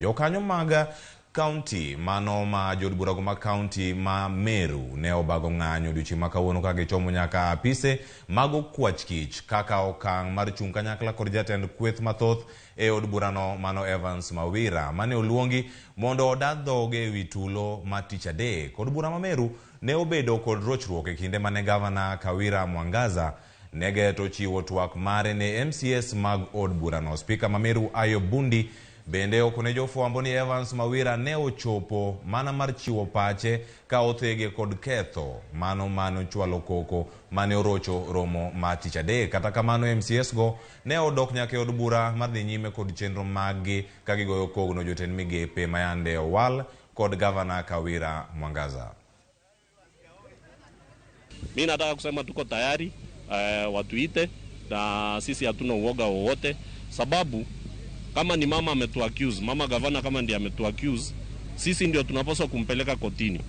Jokanyo mag kaunti mano ma jood burago ma kaunti ma Meru ne obago ng'anyo odiochieng' ma kawuono ka gichomo nyaka apise mag okwach kich kaka okang' mar chung' kanyakla kod jatend kweth mathoth e od burano mano Evans Mawira mane oluongi mondo oda dhoge ewi tulo ma tich adek. Od bura ma Meru ne obedo kod rochruok e kinde mane gavana Kawira Mwangaza ne geto chiwo twak mare ne MCAs mag od burano. Spika ma Meru Ayo Bundi bende okone jofwambo ni Evans Mawira ne ochopo mana mar chiwo pache ka othege kod ketho mano mane ochwalo koko mane orocho romo ma tich adek. Kata kamano MCAs go ne odok nyaka e od bura mar dhi nyime kod chenro maggi ka gigoyo kogno jotend migepe mayande owal kod gavana Kawira Mwangaza. Mi nataka kusema tuko tayari, watuite na sisi hatuna uoga wowote, sababu kama ni mama ametu accuse, mama gavana kama ndiye ametu accuse, sisi ndio tunapaswa kumpeleka kotini.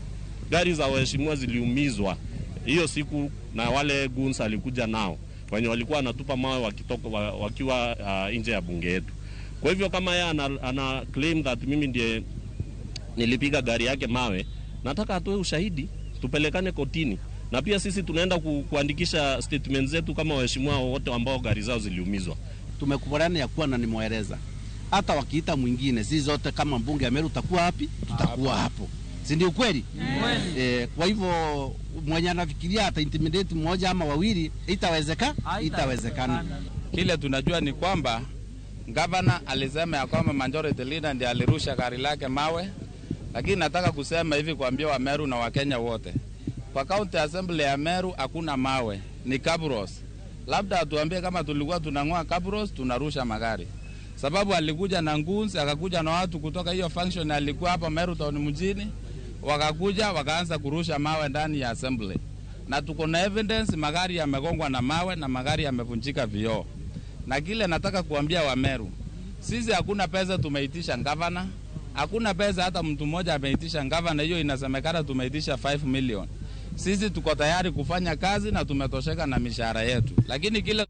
Gari za waheshimiwa ziliumizwa hiyo siku na wale goons alikuja nao wenye walikuwa wanatupa mawe wakitoka, wakiwa nje ya bunge yetu. Kwa hivyo kama yeye ana claim that mimi ndiye nilipiga gari yake mawe, nataka atoe ushahidi tupelekane kotini. Na pia sisi tunaenda kuandikisha statement zetu kama waheshimiwa wote ambao gari zao ziliumizwa. Tumekubaliana ya kuwa na nimweleza hata wakiita mwingine, sisi zote kama mbunge ya Meru tutakuwa wapi? Tutakuwa hapo, si ndio kweli? Kwa hivyo mwenye anafikiria ata intimidate mmoja ama wawili, itawezekana. Kile tunajua ni kwamba gavana alisema ya kwamba majority leader ndiye alirusha gari lake mawe, lakini nataka kusema hivi, kuambia wa Meru na Wakenya wote, kwa county assembly ya Meru hakuna mawe, ni kabros. Labda atuambie kama tulikuwa tunang'oa kabros tunarusha magari, sababu alikuja na goons, akakuja na watu kutoka hiyo function alikuwa hapa Meru town mjini, wakakuja wakaanza kurusha mawe ndani ya assembly, na tuko na evidence magari yamegongwa na mawe na magari yamevunjika vioo. Na kile nataka kuambia wa Meru, sisi hakuna pesa tumeitisha gavana, hakuna pesa hata mtu mmoja ameitisha gavana. Hiyo inasemekana tumeitisha 5 million. Sisi tuko tayari kufanya kazi na tumetosheka na mishahara yetu, lakini kile